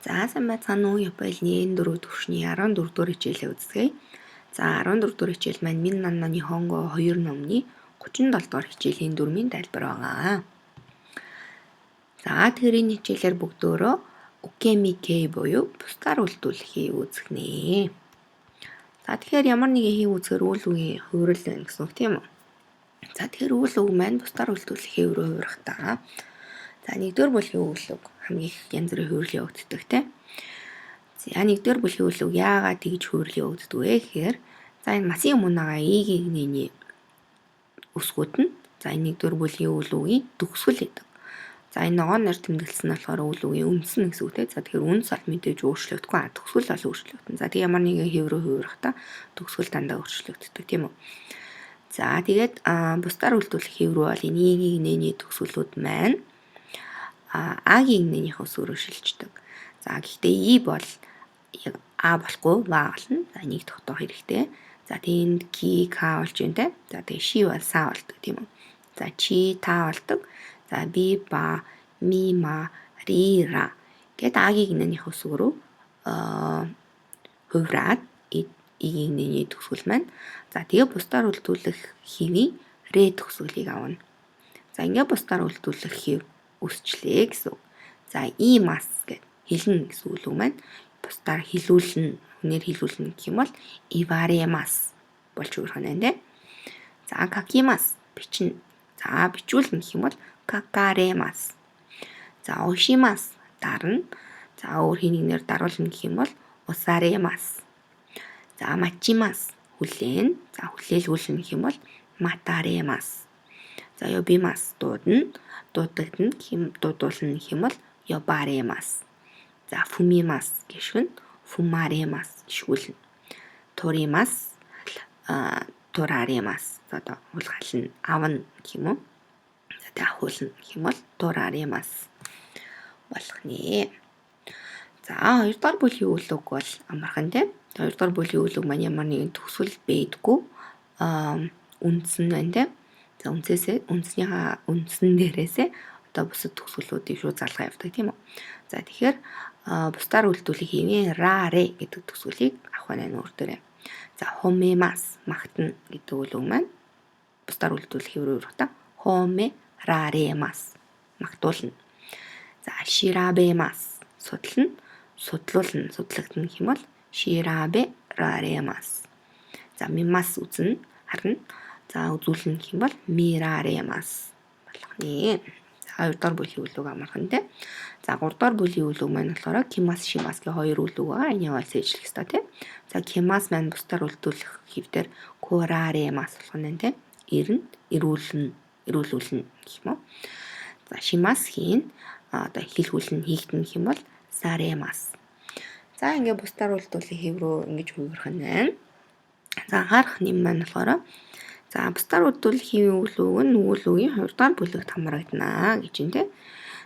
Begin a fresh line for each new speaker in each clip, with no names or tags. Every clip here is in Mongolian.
За сайн байцгаана уу? Японы N4 түвшний 14 дугаар хичээлээ үздэгэ. За 14 дугаар хичээл маань Минна Нихонго 2 номны 37 дугаар хичээлийн дөрмийн тайлбар байгаа. За тэгэхээр энэ хичээлээр бүгдөөрөө Укеми K буюу бусдаар үйлдвэрлэхийг үзэх нэ. За тэгэхээр ямар нэгэн хийв үзэхээр үйл үгийн хувирал байна гэсэн үг тийм үү? За тэгэхээр үйл үг маань бусдаар үйлдвэрлэх хэв рүү хувирах. За нэгдүгээр бүлгийн үйл үг хамгийн их янз бүрийн хувирал явагддаг тийм. За нэгдүгээр бүлгийн үйл үг яагаад тэгж хувирал явагддаг вэ гэхээр за энэ масын өмнө байгаа игийг нэний өсгүүд нь за энэ нэгдүгээр бүлгийн үйл үгийн төгсгөл гэдэг. За энэ ногоон нэр тэмдэглэсэн нь болохоор үйл үгийн үндэс нь гэсэн үг тийм. За тэгэхээр үндэс бол мэдээж өөрчлөгдөхгүй, төгсгөл бол өөрчлөгдөн. За тэг ямар нэгэн хэв рүү хувирахтаа төгсгөл дандаа өөрчлөгддөг тийм үү. За тэгээд бусдаар үйлдвэрлэх хэв рүү бол энэ игийг нэний төгсгөлүүд маань агийн нэнийх өсвөрөөр шилждэг. За гэхдээ и бол яг а болохгүй ва болно. За энийг тогтоох хэрэгтэй. За тэнд ки к болж байна те. За тэгээ ши бол са болдог тийм үү. За чи та болдог. За би ба ми ма ри ра гэд агийн нэнийх өсвөрөө хувраад игийн нэний төгсгөл маань. За тэгээ бусдаар үлдүүлэх хэвийн р төгсгөлийг авна. За ингээ бусдаар үлдүүлэх хэв өсчлээ гэсэн үг. За имас гэд хэлнэ гэсэн үг маань бусдаар хилүүлнэ, хүнээр хилүүлнэ гэх юм бол иваремас болж өгөх нь байна. За какимас бичнэ. За бичүүлнэ гэх юм бол какаремас. За ошимас дарна. За өөр хин нэгнээр даруулна гэх юм бол усаремас. За мачимас хүлээн. За хүлээлгүүлнэ гэх юм бол матаремас. За ёбимас дуудана. Дуудагдана гэх юм дуудуулна гэх юм бол ёбаремас. За фумимас гишгэн фумаремас гишгүүлнэ. Туримас тураремас одоо хулгайлна, авна гэх юм уу? За тэг ахуулна гэх юм бол тураремас болох нэ. За хоёрдугаар бүлгийн үйл үг бол амархан тийм. Хоёрдугаар бүлгийн үйл үг маань ямар нэгэн төгсгөл байдаггүй. Үндсэн нь байна тийм. За үндсээсээ үндснийхаа үндсэн дээрээсээ одоо бусад төгсгөлүүдийг шууд залгаа явдаг тийм үү. За тэгэхээр бусдаар үйлдвэрлэх хэвийн ра ре гэдэг төгсгөлийг авах байна өөр дээрээ. За хомемас магтана гэдэг үйл үг маань бусдаар үйлдвэрлэх хэв рүү өрөхдөө хоме раремас магтуулна. За ширабемас судлана, судлуулна, судлагдана гэх юм бол ширабе раремас. За мимас үзнэ, харна. За үзүүлнэ гэх юм бол мираремас болох нэ. За хоёрдугаар бүлгийн үйл үг амархан те. За гуравдугаар бүлгийн үйл үг маань болохоор кимас шимас гэх хоёр үйл үг байгаа. Энийг бол цээжлэх ёстой те. За кимас маань бусдаар үйлдвэрлэх хэвдэр кураремас болох нь те. Ирнэ, ирүүлнэ, ирүүлүүлнэ гэх юм уу. За шимас хийн одоо хэлхүүлнэ, хийгдэнэ гэх юм бол саремас. За ингээ бусдаар үйлдвэрлэх хэв рүү ингэж хувирах нь байна. За анхаарах нэм маань болохоор за бусдаар үйлдвэрлэх хэвийн үйл үг нь үйл үгийн хоёрдугаар бүлэгт хамрагдана гэж юм те.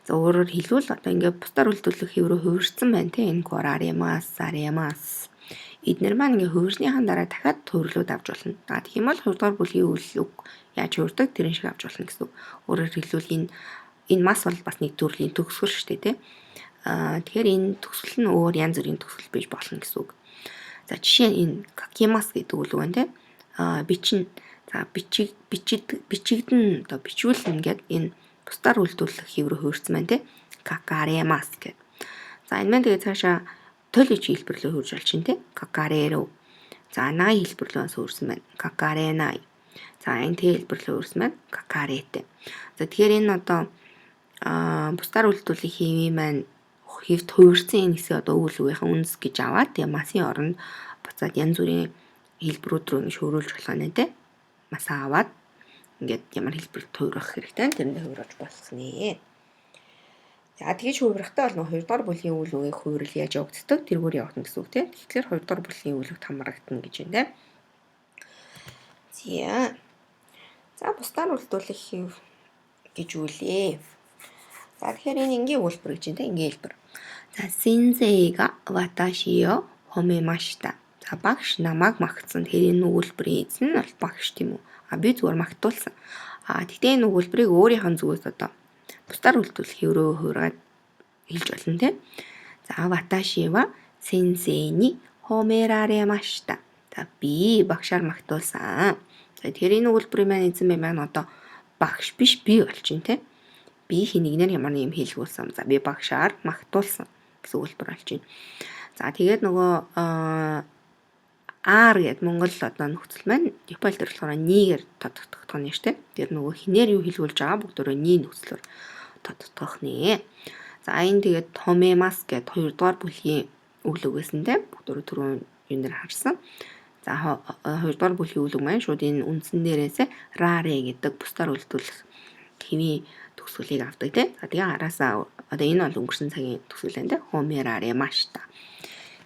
За өөрөөр хэлбэл одоо ингээ бусдаар үйлдвэрлэх хэв рүү хувирсан байна те. Энэ кораремас, саремас. Эднэр маань ингээ хувирсныхаа дараа дахиад хувирлууд авч болно. За тэгэх юм бол хоёрдугаар бүлгийн үйл үг яаж хувирдаг тэрэн шиг авч болно гэсэн үг. Өөрөөр хэлбэл энэ мас бол бас нэг төрлийн төгсгөл шүү дээ те. Тэгэхээр энэ төгсгөл нь өөр янз бүрийн төгсгөл байж болно гэсэн үг. За жишээ нь энэ какимас гэдэг үйл үг байна те. Бичин. За бичиг бичид бичигдэн одоо бичүүлнэ гэд энэ бусдаар үйлдвэрлэх хэв рүү хувирсан байна те. Какаремас гэд. За энэ маань тэгээ цаашаа толь хэлбэрлөө хөрж болж байна те. Какареро. За най хэлбэрлөө бас хөрсөн байна. Какаренай. За энэ т хэлбэрлөө хөрсөн байна. Какарете. За тэгэхээр энэ одоо бусдаар үйлдвэрлэх хэвийн маань хэвт хувирсан энэ хэсэг одоо үйл үгийнхэн үндэс гэж аваад тэгээ масын оронд буцаад янз бүрийн хэлбэрүүд рүү ингэж хөрвүүлж болох нь те. Масаа аваад ингээд ямар хэлбэрт хувирах хэрэгтэй тэрэндээ хувираж болох нэ. За тэгж хувирахтаа бол хоёрдугаар бүлгийн үйл үгийн хувирал яаж явагддаг тэргээр явагдана гэсэн үг те. Тэгэхээр хоёрдугаар бүлгийн үйл үгт хамрагдана гэж байна те. За. За бусдаар үйлдвэрлэх хэв гэж үлээ. За тэгэхээр энэ энгийн өгүүлбэр гэж байна те. Энгийн хэлбэр. За сенсейга ваташио хомемашита. За багш намайг магтсан. Тэгэхээр энэ өгүүлбэрийн эзэн нь бол багш тийм үү? А би зүгээр магтуулсан. А тэгтээ энэ өгүүлбэрийг өөрийнх нь зүгээс одоо бусдаар үйлдвэрлэх хэврөө хувиргаад хэлж болно те. За 私は先生に褒められました. За би багшаар магтуулсан. За тэгэхээр энэ өгүүлбэрийн маань эзэн бие маань одоо багш биш би болчихно те. Би хэн нэгнээр ямар нэг юм хийлгүүлсэн. За би багшаар магтуулсан гэсэн өгүүлбэр болж байна. За тэгээд нөгөө R гээд Монгол одоо нөхцөл маань Японд дээр болохоор нийгээр тодотгох нь шүү дээ. Тэр нөгөө хинээр юу хэлгүүлж байгаа бүгдөө ни нөхцлөөр тодотгох нэ. За энэ тэгээд 褒めます гээд хоёрдугаар бүлгийн үйл үг байсан те. Бүгдөө түрүүн юун дээр харсан. За хоёрдугаар бүлгийн үйл үг маань шууд энэ үндсэн дээрээс られ гэдэг бусдаар үйлдвэрлэх хэвийн төгсгөлийг авдаг те. За тэгээ араасаа одоо энэ бол өнгөрсөн цагийн төгсгөл энэ те. 褒められました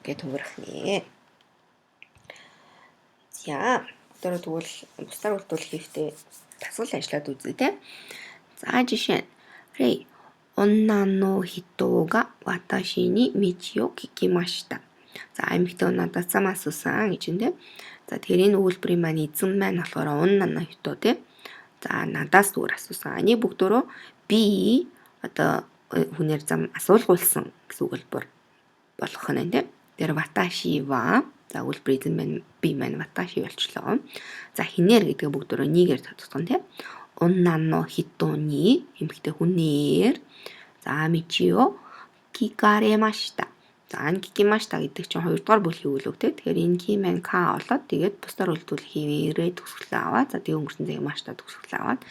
гэж төвөрөх нэ. За одоо тэгвэл бусдаар үйлдвэрлэх хэвтэй дасгал ажиллаад үзье те. За жишээ нь 例女の人が私に道を聞きました. За эмэгтэй хүн надад зам асуусан гэж юм те. За тэгэхээр энэ өгүүлбэрийн маань эзэн маань болохоор 女の人 те. За надаас зүгээр асуусан. Энийг бүгдөө би одоо хүнээр зам асуулгуулсан гэсэн өгүүлбэр болгох нь те. Тэр 私は за өгүүлбэр эзэн маань би маань 私 болчлоо. За хинээр гэдгээ бүгдөө にгээр тодотгоно те. 女の人に эмэгтэй хүнээр за 道を聞かれました. За энэ 聞きました гэдэг чинь хоёрдугаар бүлгийн үйл үг те. Тэгэхээр энэ き маань か болоод тэгээд бусдаар үйлдвэрлэх хэвээрээ төгсгөлөө аваад за тэгээд өнгөрсөн цагийн ました төгсгөлөө аваад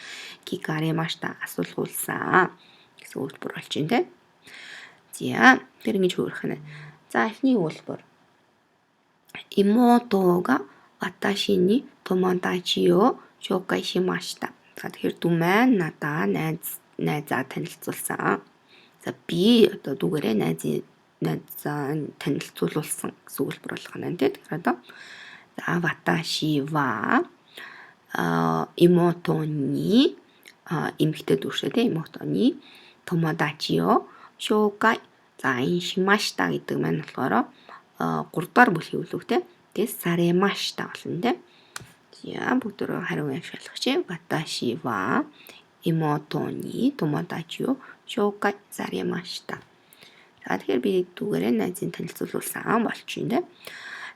聞かれました асуулгуулсан гэсэн өгүүлбэр болж байна те. За тэр ингэж хөөрөх нь. За эхний өгүүлбэр. 妹が私に友達を紹介しました. За тэгэхээр дүү маань надаа найз найзаа танилцуулсан. За би одоо дүүгээрээ найзын найзаа танилцуулсан гэсэн өгүүлбэр болох нь тийм. Тэгэхээр одоо за 私は妹に эмэгтэй дүршээ тийм 妹に友達を紹介 за энэ しました гэдэг маань болохоор 3 дугаар бүлгийн үйл үг тийм. Тэгээ されました болно тийм. За бүгдөө хариу ашиглах чинь 私は妹に友達を紹介されました. За тэгэхээр би дүүгээрээ найзын танилцуулсан болчихно тийм.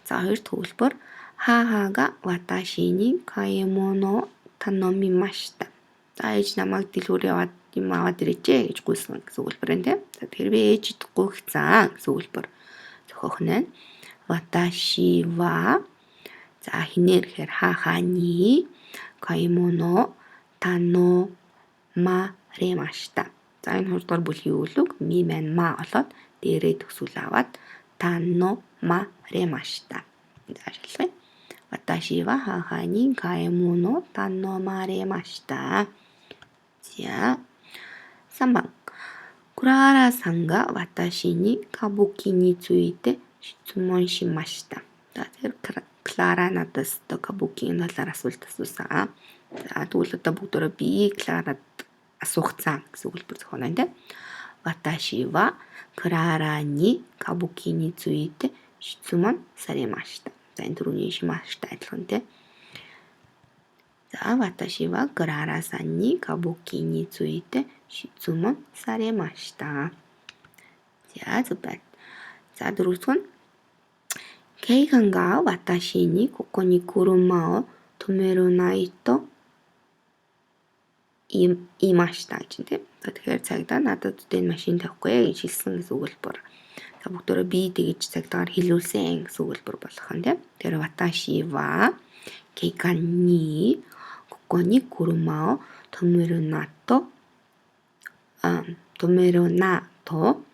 За хоёр дахь өгүүлбэр 母が私に買い物を頼みました. За ээж намайг дэлгүүр яваад юм аваад ирээч гэж гуйсан гэсэн өгүүлбэр байна тийм. За тэгэхээр би ээжид гуйгцсан гэсэн өгүүлбэр зохиох нь. 私は за хинээр гэхээр 母に買い物を頼まれました. За энэ хоёрдугаар бүлгийн үйл үг み маань ま болоод дээрээ төгсгөл аваад 頼まれました. За шалгая. 私は母に買い物を頼まれました. За 3番クララさんが私に歌舞伎について質問しました. За тэгэхээр Клара надаас одоо кабукигийн талаар асуулт асуусан. За тэгвэл одоо бүгдөө би Кларад асуугцсан гэсэн өгүүлбэр зохионо тийм. 私はクララに歌舞伎について質問されました。 За энэ түрүүний しました адилхан тийм. За 私はクララさんに歌舞伎について質問されました。 За зөв байна. За дөрөвдүг нь 警官が私にここに車を止めるないと言いました гэж тийм. За тэгэхээр цагдаа надад энэ машин тавихгүй гэж хэлсэн гэсэн өгүүлбэр. За бүгдөө би тэгж цагдаагаар хэлүүлсэн гэсэн өгүүлбэр болох нь тийм. Тэгэхээр 私は警官にここに車を止めるなと止めるなと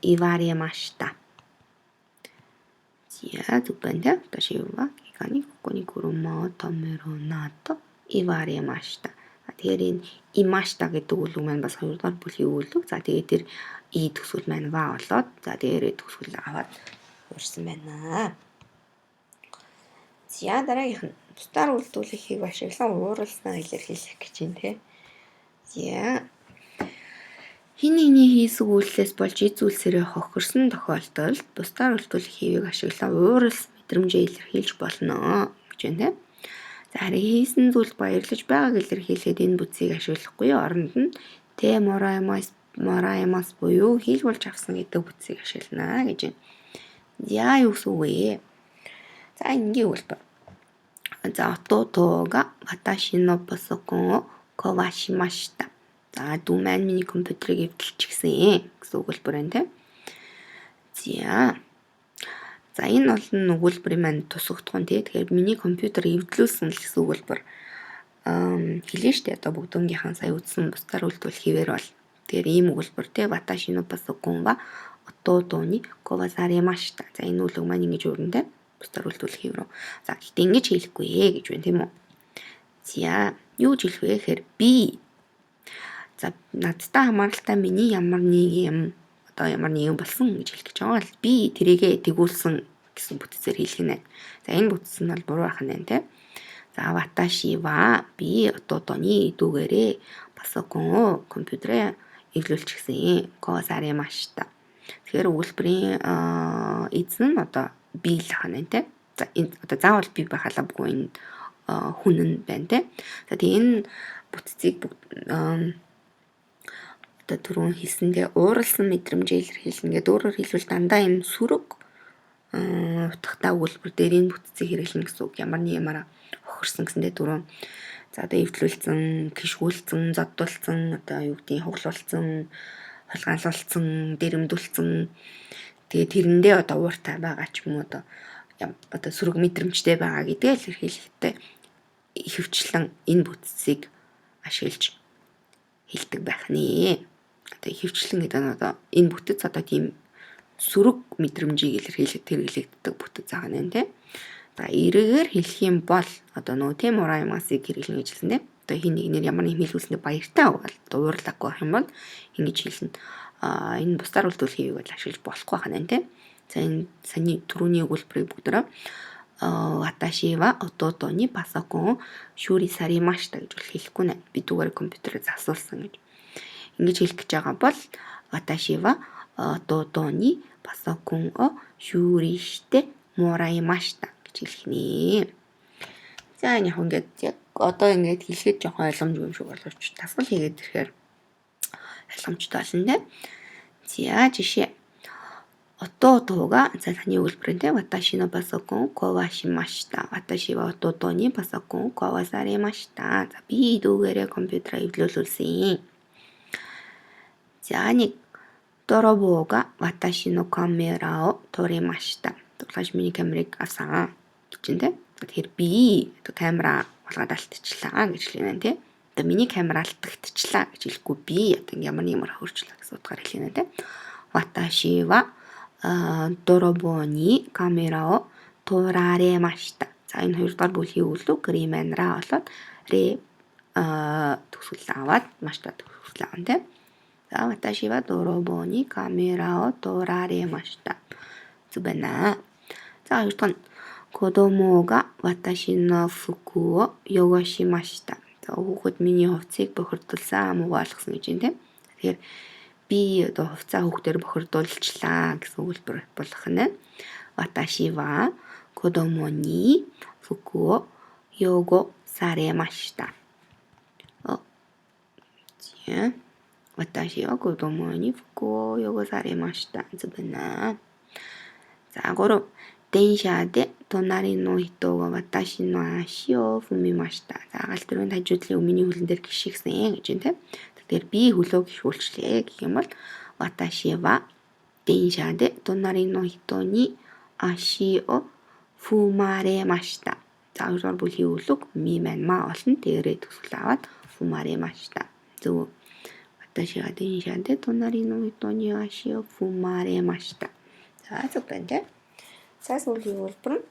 言われました。 За зөв байна тийм. 私は警官にここに車を止めるなと言われました。 Тэгэхээр энэ いました гэдэг үйл үг маань бас хоёрдугаар бүлгийн үйл үг. За тэгээд тэр い төгсгөл маань わ болоод за дээрээ төгсгөл аваад хуурсан байна. За дараагийнх нь бусдаар үйлдвэрлэхийг ашиглан ууралснаа илэрхийлэх гэж байна те. За хэн нэгний хийсэн үйлдэлээс болж эд зүйлсээрээ хохирсон тохиолдолд бусдаар үйлдвэрлэх хэвийг ашиглан ууралсан мэдрэмжээ илэрхийлж болно гэж байна те. За харин хийсэн зүйлд баярлаж байгааг илэрхийлэхэд энэ бүтцийг ашиглахгүй оронд нь てもらい мораймас буюу хийлгүүлж авсан гэдэг бүтцийг ашиглана гэж байна. За юу гэсэн үг вэ? За энгийн өгүүлбэр. За 弟が 私の パソコンを 壊しました. За дүү маань миний компьютерийг эвдэлчихсэн гэсэн өгүүлбэр байна тийм. За. За энэ бол нь өгүүлбэрийн маань тусагдахуун тий. Тэгэхээр миний компьютер эвдлүүлсэн л гэсэн өгүүлбэр хэлнэ штэ. Одоо бүгднгийнхэн сая үзсэн бусдаар үйлдвэрлэх хэвээр бол. Тэгэхээр ийм өгүүлбэр тий. 私の パソコンは 弟に 壊されました. За энэ үйл үг маань ингэж өрнө тий. Бусдаар үйлдвэрлэх хэв рүү. За гэхдээ ингэж хэлэхгүй ээ гэж байна тийм үү. За юу гэж хэлэх вэ гэхээр би за надтай хамааралтай миний ямар нэг юм одоо ямар нэгэн болсон гэж хэлэх гэж байгаа бол би тэрийгэ тэгүүлсэн гэсэн бүтцээр хэлэх нэ. За энэ бүтц нь бол буруу байх нь тий. За 私は би 弟に дүүгээрээ パソコン を компьютерээ эвлүүлчихсэн. 壊されました. Тэгэхээр өгүүлбэрийн эзэн нь одоо би л хана тий. За энэ одоо заавал би байх албагүй энэ хүн нь байна тий. За тэгээ энэ бүтцийг бүгд одоо түрүүн хэлсэндээ ууралсан мэдрэмжээ илэрхийлнэ гэдэг. Өөрөөр хэлбэл дандаа юм сөрөг утгатай өгүүлбэр дээр энэ бүтцийг хэрэглэнэ гэсэн үг. Ямар нэг юмараа хохирсон гэсэндээ түрүүн за одоо эвдлүүлсэн, гიშгүүлсэн, зоддулсан, одоо юу гэдгийг хуглуулсан, хулгайлуулсан, дэрэмдүүлсэн. Тэгээ тэрэндээ одоо ууртай байгаа ч юм уу одоо сөрөг мэдрэмжтэй байгаа гэдгээ илэрхийлэхдээ ихэвчлэн энэ бүтцийг ашиглаж хэлдэг байх нэ. Одоо ихэвчлэн гэдэг нь одоо энэ бүтэц одоо тийм сөрөг мэдрэмжийг илэрхийлэх хэрэглэгддэг бүтэц байгаа нэ тий. За эргээр хэлэх юм бол одоо нөгөө てもらいますыг хэрэглэнэ гэж хэлсэн тий. Одоо хин нэгнэр ямар нэг хэлүүлсэндээ баяртай бол уурлаагүй байх юм бол ингэж хэлнэ. А энэ бусдаар үйлдвэрлэхийг бол ашиглаж болохгүй байна тий. За энэ саяны түрүүний өгүүлбэрийг бүгдөө 私は弟に パソコンを修理されました гэж бол хэлэхгүй нэ. Би дүүгээр компьютерээ засуулсан гэж. Ингэж хэлэх гэж байгаа бол 私は弟に パソコンを修理してもらいました гэж хэлэх нэ. За энэ яг ингээд яг одоо ингээд хэлэхэд жоохон ойлгомжгүй юм шиг боловч дасгал хийгээд ирэхээр ойлгомжтой болно те. За жишээ. 弟が за таны өгүүлбэр нь 私のパソコンを壊しました. 私は弟にパソコンを壊されました. За би дүүгээрээ компьютераа эвлүүлүүлсэн. За нэг 泥棒が私のカメラを取りました. Дурлаж миний камерыг авсан гэж байна те. Тэгэхээр би одоо камера хулгайд алдчихлаа гэж хэлнэ те. Одоо миний камера алдагдчихлаа гэж хэлэхгүй би одоо ямар нэг юмар хөрчлөө гэсэн утгаар хэлнэ те. 私は泥棒にカメラを取られました. За энэ хоёр дахь бүлгийн үйл үг れ маань ら болоод れ төгсгөл аваад ました төгсгөл авна те. За 私は泥棒にカメラを取られました. Зүг байна. За хоёр дахь нь 子供が私の服を汚しました. За хүүхэд миний хувцсыг бохирдуулсан, муугаа болгосон гэж юм те. Тэгэхээр би одоо хувцаа хүүхдээр бохирдуулчлаа гэсэн өгүүлбэр болох нь. 私は子供に服を汚されました. 私は子供に服を汚されました. Зүг байна. За гурав 電車で隣の人が私の足を踏みました. За гал тэрвэн хажуудлын миний хөлөн дээр гიშгсэн гэж юм те. Тэгэхээр би хөлөө гишүүлчлээ гэх юм бол 私は電車で隣の人に足を踏まれました. За хоёрдугаар бүлгийн үйл үг み маань ま болно. Дээрээ төгсгөл аваад 踏まれました. Зөв. 私は電車で隣の人に足を踏まれました. За зөв байна те. За сүүлийн өгүүлбэр нь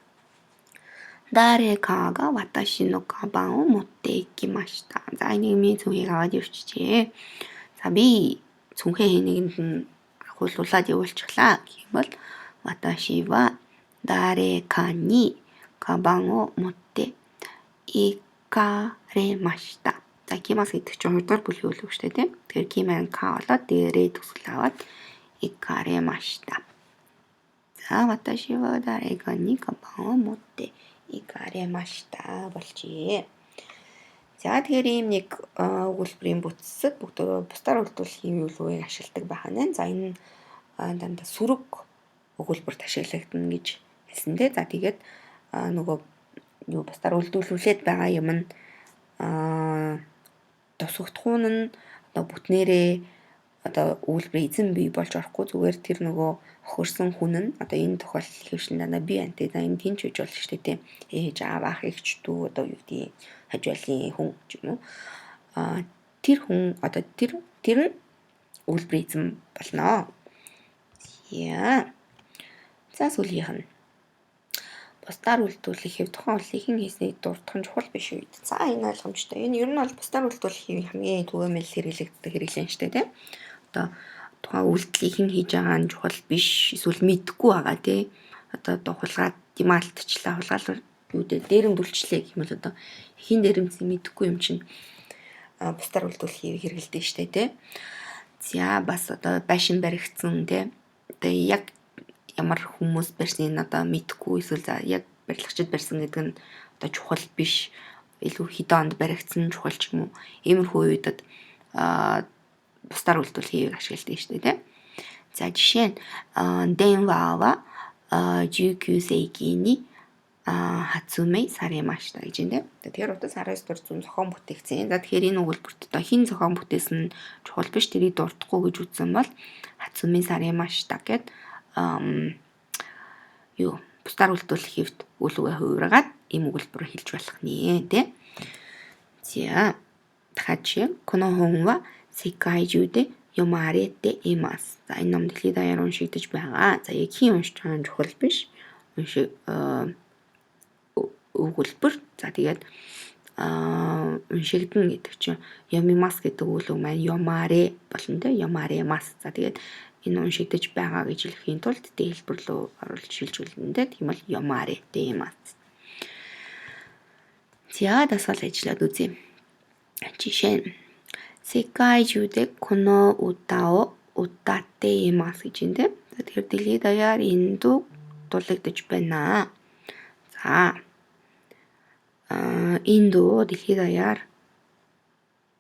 誰かが私のカバンを持っていきました. За энийг миний цүнхийг аваад явчихжээ. За би цүнхээ хэн нэгэнд нь ахуулуулаад явуулчихлаа гэх юм бол 私は誰かにカバンを持っていかれました. За きます гэдэг чинь хоёрдугаар бүлгийн үйл үг шүү дээ тийм. Тэгэхээр き маань か болоод дээрээ төгсгөл аваад いかれました. За 私は誰かにカバンを持っていかれました болжээ. За тэгэхээр ийм нэг өгүүлбэрийн бүтцэд бүгд бусдаар үйлдвэрлэх юм үйл үгийг ашигладаг байх нь. За энэ дандаа сөрөг өгүүлбэрт ашиглагдана гэж хэлсэн дээ. За тэгээд нөгөө юу бусдаар үйлдвэрлүүлээд байгаа юм нь тусагдахуун нь одоо бүтнээрээ одоо өгүүлбэрийн эзэн бий болж орохгүй, зүгээр тэр нөгөө хохирсон хүн нь одоо энэ тохиолдолд ихэвчлэн дандаа бие антай, за энэ тэнч гэж болно шүү дээ, тийм, ээж аав ах эгч дүү одоо юу гэдгийг хажуулын хүн ч юм уу, тэр хүн одоо тэр тэр нь өгүүлбэрийн эзэн болно. За. За сүүлийнх нь бусдаар үйлдвэрлэх хэв тухайн үйлдэлийг хэн хийснийг дурдах нь чухал биш үед. За энэ ойлгомжтой. Энэ ер нь бол бусдаар үйлдвэрлэх хэвийн хамгийн түгээмэл хэрэглэгддэг хэрэглэн штэ, тийм. Одоо тухайн үйлдэлийг хэн хийж байгаа нь чухал биш, эсвэл мэдэхгүй байгаа, тий. Одоо хулгайд юм алдчихлаа, хулгаал юу дээ дээрэмдүүлчлээ гэх юм бол одоо хэн дээрэмдсэн мэдэхгүй юм чинь бусдаар үйлдвэрлэх хэвийг хэрэглэдэг штэ, тий. За бас одоо байшин баригдсан, тий. Одоо яг ямар хүмүүс барьсныг одоо мэдэхгүй, эсвэл за яг барилгачид барьсан гэдэг нь одоо чухал биш, илүү хэдэн онд баригдсан чухал ч юм уу. Иймэрхүү үедэд бусдаар үйлдвэрлэхийг ашигладаг шүү дээ, тийм. За жишээ нь 電話は19世紀に発明されました гэж байна, тийм. Тэгэхээр утас 19 дугаар зуун зохион бүтээгдсэн. За тэгэхээр энэ өгүүлбэрт одоо хэн зохион бүтээсэн нь чухал биш, тэрийг дурдахгүй гэж үзсэн бол 発明されました гэд юу бусдаар үйлдвэрлэх хэвт үйл үгээ хувиргаад ийм өгүүлбэр хэлж болох нэ, тий. За дахиад жишээ. この本は世界中で読まれています. За энэ ном дэлхийд даяар уншигдаж байгаа. За яг хэн уншиж байгаа нь чухал биш. Уншиг өгүүлбэр. За тэгээд уншигдана гэдэг чинь 読みます гэдэг үйл үг маань 読まれ болно, те, 読まれます. За тэгээд энэ уншигдаж байгаа гэж хэлэхийн тулд て хэлбэр рүү оруулж шилжүүлнэ, те. Тийм бол 読まれています. За дасгал ажиллаад үзье. Жишээ нь 世界中でこの歌を歌っています гэж байна, те. За тэгэхээр дэлхийд даяар энэ дуу дуулагдаж байна. За энэ дуу дэлхийд даяар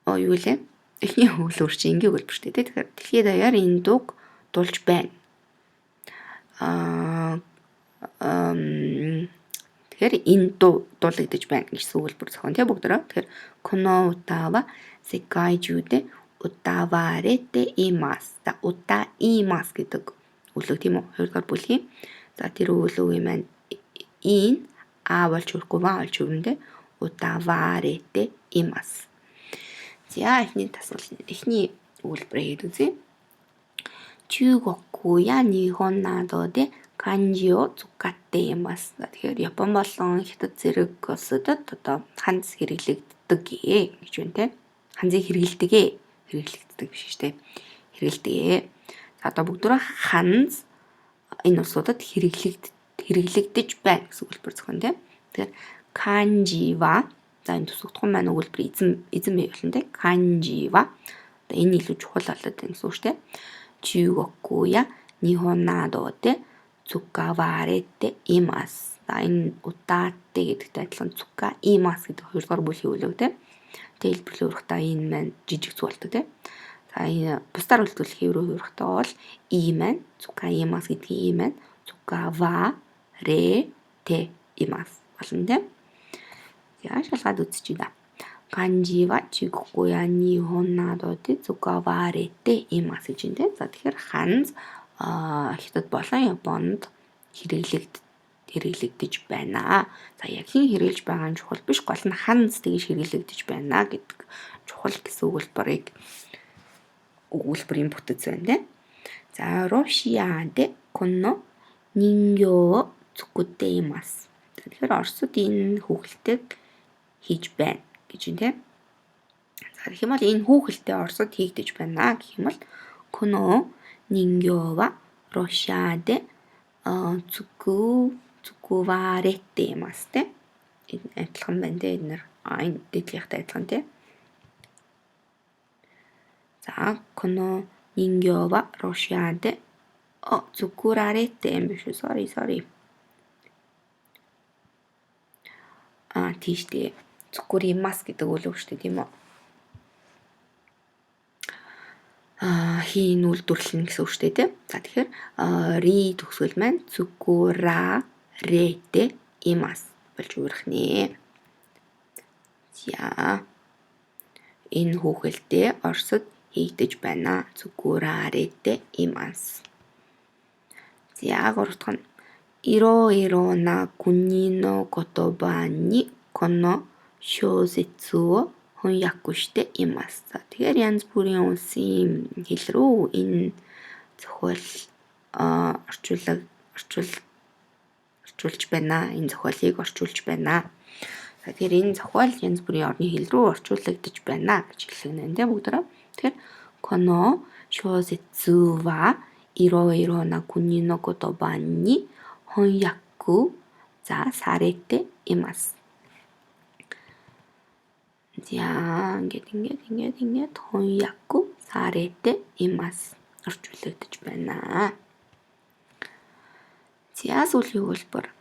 юу лээ? Эхний өгүүлбэр чинь энгийн өгүүлбэр шүү дээ. Тэгэхээр дэлхийд даяар энэ дууг дуулж байна. Тэгэхээр энэ дуу дуулагдаж байна гэсэн өгүүлбэр зохион, тийм, бүгдээрээ. Тэгэхээр この歌は世界中で歌われています. За 歌います гэдэг үйл үг, тийм үү? Хоёрдугаар бүлгийн. За тэр үйл үгийн маань ин а болж хүрэхгүй わ болж хүрнэ, те. 歌われています. За эхний дасгал, эхний өгүүлбэрээ хийд үзье. 中国や日本などで漢字を使っています. Тэгэхээр Япон болон Хятад зэрэг улсуудад одоо ханз хэрэглэгддэг гэж байна, те. Ханзыг хэрэглэдэг ээ. Хэрэглэгддэг биш шүү дээ. Хэрэглэдэг ээ. За одоо бүгдөө ханз энэ улсуудад хэрэглэгдэж байна гэсэн өгүүлбэр зохион, те. Тэгэхээр 漢字は за энэ тусагдахуун маань өгүүлбэр эзэн эзэн бий болно, те. 漢字は одоо энэ илүү чухал болоод байна гэсэн үг шүү дээ. 中国や日本などで使われています. За энэ 歌って гэдэгтэй адилхан 使います гэдэг хоёрдугаар бүлгийн үйл үг, те. て хэлбэрлээ хурахдаа энэ маань жижиг зүг болдог, те. За энэ бусдаар үйлдвэрлэх хэв рүү хувирахдаа бол い маань 使います гэдгийн い маань 使われています болно, те. За шалгаад үзчихье да. 漢字は中国や日本などで使われています гэж байна, те. За тэгэхээр ханз Хятад болон Японд хэрэглэгдэж байна. За яг хэн хэрэглэж байгаа нь чухал биш. Гол нь ханз тэгж хэрэглэгдэж байна гэдэг чухал гэсэн өгүүлбэрийг өгүүлбэрийн бүтэц байна, тийм. За ロシアでこの人形を作っています. Тэгэхээр Оросд энэ хүүхэлтэйг хийж байна гэж байна, тийм. За тэгэх юм бол энэ хүүхэлтэй Оросд хийгдэж байна гэх юм бол この人形はロシアで作られていますте. Энэ адилхан байна, те, энэ энэ дээдлийнхтэй адилхан, те. За この人形はロシアで作られてюм биш үү? Sorry, sorry. А тийш дээ. Цукуримас гэдэг үйл үг шүү дээ, тийм үү? Хийн үйлдвэрлэнэ гэсэн үг шүү дээ, тийм. За тэгэхээр ри төгсгөл маань цукура рете имас болж үүрэх нэ. За энэ хүүхэлдээ Оросд хийгдэж байна. Цукура рете имас. За гурав дахь нь いろいろな国の言葉にこの小説を翻訳しています. За тэгэхээр янз бүрийн улсын хэл рүү энэ зохиол орчуулж байна. Энэ зохиолыг орчуулж байна. За тэгэхээр энэ зохиол янз бүрийн орны хэл рүү орчуулагдаж байна гэж хэлэх нь тийм бүгдээрээ. Тэгэхээр この小説はいろいろな国の言葉に翻訳 за されています. За ингээд ингээд ингээд ингээд 翻訳されています орчуулагдаж байна. За сүүлийн өгүүлбэр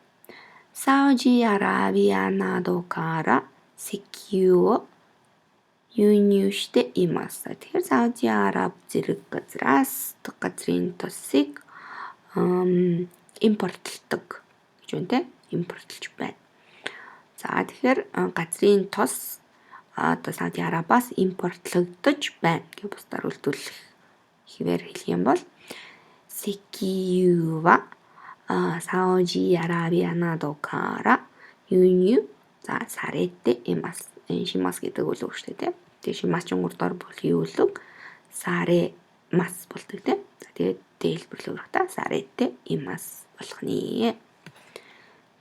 サウジアラビアなどから石油を輸入しています. Тэгэхээр Сауди Араб зэрэг газраас газрын тосыг импортлдог гэж байна те. Импортлж байна. За тэгэхээр газрын тос одоо Сауди Арабаас импортлогдож байна гэж бусдаар үйлдвэрлэх хэвээр хэлэх юм бол 石油はサウジアラビアなどから輸入 за されています. Энэ します гэдэг үйл үг шүү дээ. Тэгээ します чинь 3 дахь бүлгийн үйл үг されます болдог тийм. За тэгээд дэлбэрлэл өргөтөө されています болох нэ.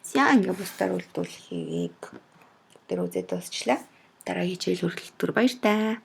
За ингээ бусдаар үйлдвэрлэхийг бүгдээр үзээд дуусчлаа. Дараагийн хичээл хүртэл түр баяртай.